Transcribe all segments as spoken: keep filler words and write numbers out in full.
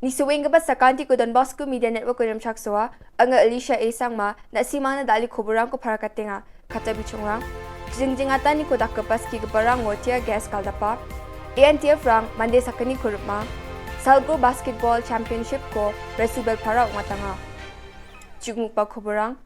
Nisuenggipa sakantiko Don Bosco Media Network-o rimchaksoa, anga Alicia A Sangma, na·simangna dal·e koborangko parakatenga. Kata bichongrang, jingjengataniko dakgipa skigiparango tear gas galdapa, A N T F-rang mande sakgniko rima, Salgo Basketball Championship-ko Resubelpara ong·atanga. Chukmukba koborang,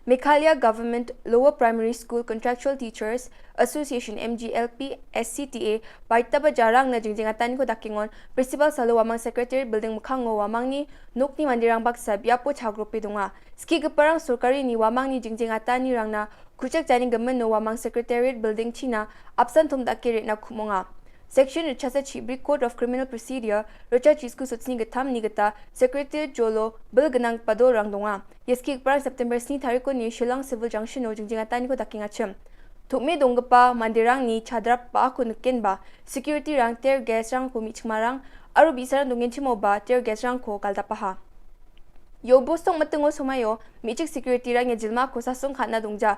Meghalaya Government Lower Primary School Contractual Teachers Association, M G L P S C T A, baitaba jarangna jingjengataniko dakengon Principal Salo Wamang Secretariat Building mikkango Wamangni nokni manderang baksa biapo chagrope donga. Skigiparang sorkarini Wamangni jingjengatanirangna kuchek jani gimino Wamang Secretariat Building china apsan tom dake re·na kumonga. Section ritchasa chibri Code of Criminal Procedure, ritcha chisku sotsni gittamni gita Secretariat jolo bil gnanggipa dolrang donga. Ia skigiparang September sni tarikoni Shillong Civil Junction-o jingjengataniko dakengachim. Tom·e donggipa manderangni chadrap ba·ako nikenba, security-rang tear gas-rangko me·chikmarang aro bi·sarang dongenchimoba tear gas-rangko galdapaha. Ia bostok mitingo somaio me·chik security-rang ia jilmako sasong ka·na dongja.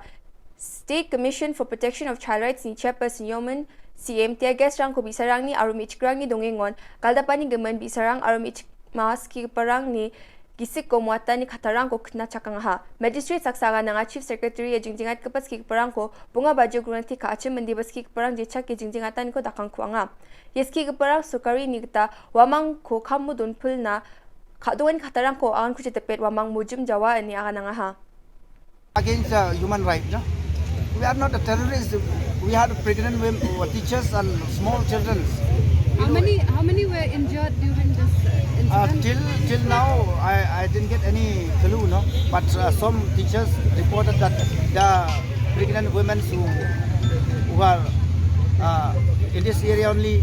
State Commission for Protection of Child Rights-ni chairperson Yomin C M tear gas-rangko bi·sarangni aro me·chikrangni dongengon galdapani gimin bi·sarang aro me·chikma skigiparangni gisiko muatani kattarangko knachakangaha. Magistrate saksa agananga Chief Secretary ia jingjengatgipa skigiparangko bonga bajio grunati ka·achim indiba skigiparang jechake jingjengataniko dakangkuanga. Ia skigiparang sorkarini gita Wamangko kamo donpilna ka·dongani kattarangko agankuchi dipet Wamang mujim jawa ine aganangaha. Against uh, human rights. No? We are not a terrorist. We had pregnant women, uh, teachers and small children. How many, how many were injured during this uh, Uh, incident? Till till now, I, I didn't get any clue, no. But uh, some teachers reported that the pregnant women who who are uh, in this area only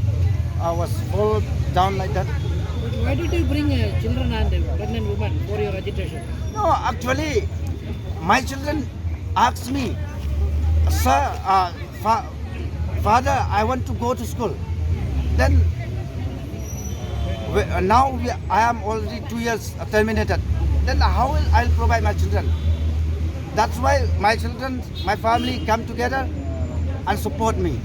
uh, was fall down like that. But why did you bring uh, children and uh, pregnant women for your agitation? No, actually, my children asked me, "Sir, uh, fa- Father, I want to go to school." Then we, uh, now we, I am already two years uh, terminated. Then how will I provide my children? That's why my children, my family come together and support me.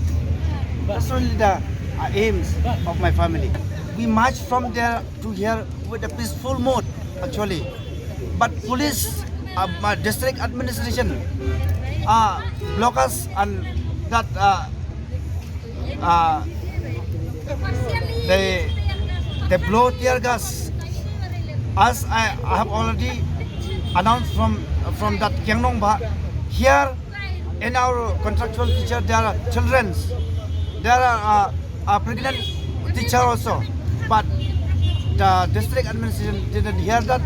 That's only the uh, aims of my family. We march from there to here with a peaceful mode, actually. But police, uh, uh, district administration, uh, block us and that uh, uh, they they blow tear gas. As I, I have already announced from from that Kiangnongba, here in our contractual teacher, there are children, there are uh, a pregnant teacher also, but the district administration didn't hear that.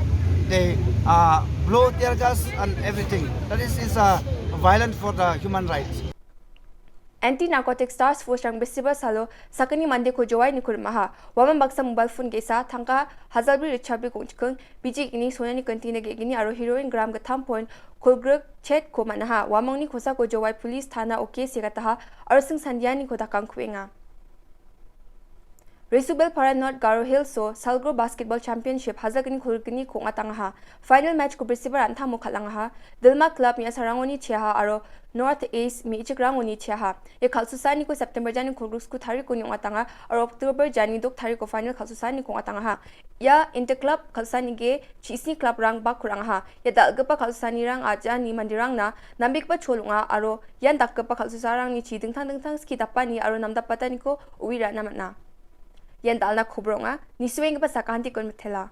They uh, blow tear gas and everything. That is, is uh, violent for the human rights. Anti Narcotics Task Force-rang bestiba salo sakgni mandeko jowainiko rimaha. Uamang baksa mobile phone ge·sa, tangka hajalbri ritchabri gongchikking, bijik ini, sonani kintina ge·gni aro heroin gram gittam point kolgrik chetko man·aha. Uamangni kosako jowai police thana-o case segataha aro singsandianiko dakangkuenga. Resubelpara North Garo Hills-o Salgro Basketball Championship hajalgni kolgrikgniko ong·atangaha. Final match-ko bestibar an·tamo kal·angaha. Dilma Club me·asarangoni cheaha aro North Ace me·chikrangoni cheaha. Ia kal·susaaniko September jani kolgriksku tarikoni ong·atanga aro October jani dok tariko final kal·susaaniko ong·atangaha. Ia Interclub kal·susaanige chisni club-rang bak kur·angaha. Ia dal·gipa kal·susaanirang a·jani manderangna nambegipa chol ong·a aro ian dakgipa kal·susaarangni chi dingtang dingtang skie dapani aro namdapataniko uwi ra·na man·a. Ian dal·na kobor ong·a, nisuenggipa sakantikon mitela.